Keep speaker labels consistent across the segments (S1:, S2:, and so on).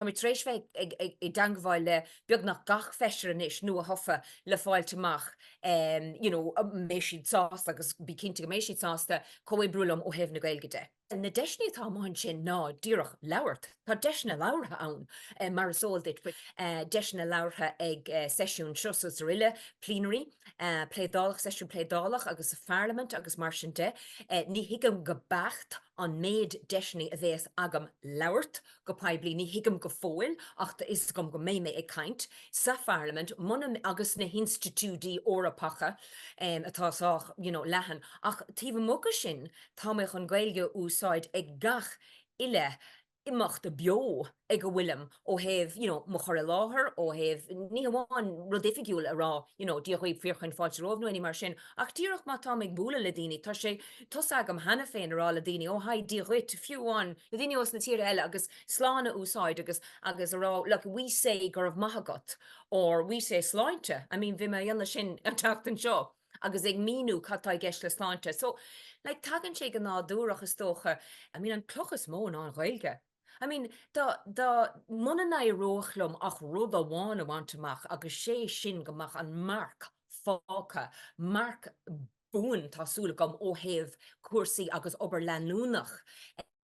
S1: Tá mé tar éis bheith i dteangmháil le beagnach gach feisire anois nua-thofa le fáilt amach you know an mbeidh siad sásta agus bí cinnte go mbeidh siad sásta comhoibriú liom ó thaobh na Gaeilge de. Na deiseanna atá amuigh ansin ná díreach labhairt. Tá deiseanna labhartha ann mar is eol duit, deiseanna labhartha ag seisiúin seo is araile, plenary, pléadálach, seisiún pléadálach agus sa pharlaimint agus mar sin de. Ní thuigim go beacht an méid deiseanna a bhéas agam labhairt go poiblí, ní thuigim go fóill ach tá fhios agam go mbeidh mé ag caint sa pharlaimint, muna, agus sna hinstitiúidí Eorpacha atá sách, you know, leathan. Ach taobh amuigh de sin, tá mé chun Gaeilge a úsáid ag gach uile imeacht beo ag a bhfuilim ó thaobh, you know, mo chur i láthair, ó thaobh, ní hamháin rud oifigiúil a rá, you know, Dia dhaoibh, fíorchaoin fáilte romhaibh nó aon ní mar sin, ach díreach má táim ag bualadh le daoine, tá sé tosaithe agam cheana féin a rá le daoine, oh hi, Dia dhuit, fiú amháin le daoine ós na tíortha eile agus slán a úsáid agus agus a rá look, we say go raibh maith agat or we say sláinte, I mean bhí mé a dhéanamh sin an tseachtain seo agus ag míniú cad tá i gceist le sláinte. So, like, tagann sé go nádúrach is dócha, I mean an cloch is mó ná an Ghaeilge. I mean, dá, dá, muna n-éireodh liom ach rud amháin a bhaint amach agus sé sin go mbeadh an marc fágtha, marc buan, tá súil agam, ó thaobh cúrsaí agus obair leanúnach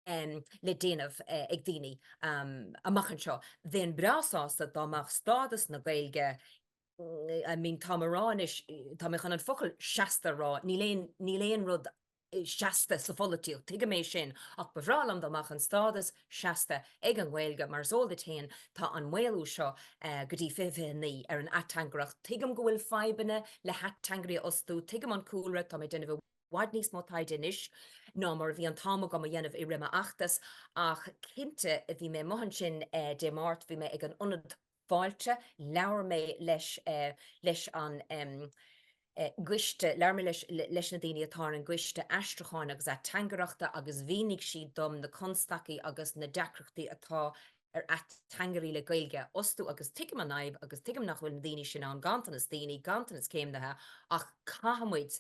S1: le déanamh ag daoine amach anseo. Bheinn breá sásta dá mbeadh stádas na Gaeilge, I mean, táim a rá anois, tá mé chun an focal seasta a rá, níl aon, níl aon rud seasta sa pholaitíocht, tuigim é sin, ach ba bhreá liom dá mbeadh an stádas seasta ag an nGaeilge, mar is eol duit féin, tá an maolú seo go dtí 2029 ar an ateangaireacht. Tuigim go bhfuil fadhbanna le hateangairí a fhostú, tuigim an cúlra, tá mé ag déanamh i bhfad níos mó taighde anois ná mar a bhí an t-am agam a dhéanamh i rith m'fheachtas, ach cinnte, bhí mé amuigh ansin Dé Máirt, bhí mé ag an ionad Fáilte, labhair mé leis leis an gcoiste, labhair mé leis leis na daoine atá ar an gcoiste aistriúcháin agus ateangaireachta agus mhínigh siad dom na constaicí agus na deacrachtaí atá ar ateangairí le Gaeilge a fhostú agus tuigim an fhadhb agus tuigim nach bhfuil na daoine sin ann, ganntanas daoine, ganntanas céimnithe ach caithfimid,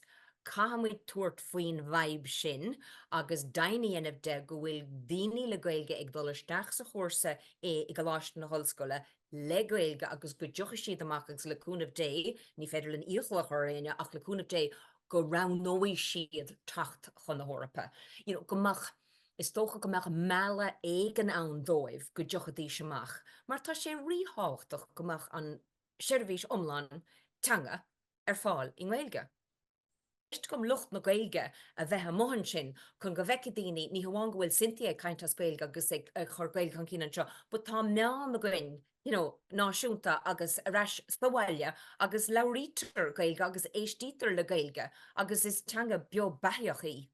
S1: caithfimid tabhairt faoin bhfadhb sin agus deimhin a dhéanamh de go bhfuil daoine le Gaeilge ag dul isteach sa chúrsa i gColáiste na hOllscoile le Gaeilge agus go dtiocfaidh siad amach agus le cúnamh Dé, ní féidir linn iachall a chur ar éinne ach le cúnamh Dé go roghnóidh siad teacht chun na hEorpa. You know, go mbeadh, is dócha go mbeadh mealladh éigin ann dóibh go dtiocfaidís amach mar tá sé ríthábhachtach go mbeadh an seirbhís iomlán teanga ar fáil i nGaeilge. gceist agam lucht na Gaeilge a bheith amuigh ansin chun go bhfeicfidh daoine ní hamháin go bhfuil Cynthia ag caint as Gaeilge agus ag cur Gaeilge chun cinn anseo but tá meán againn you know náisiúnta agus ar ais sa bhaile agus labhraítear Gaeilge agus éistítear le Gaeilge agus is teanga beo beathaíoch í.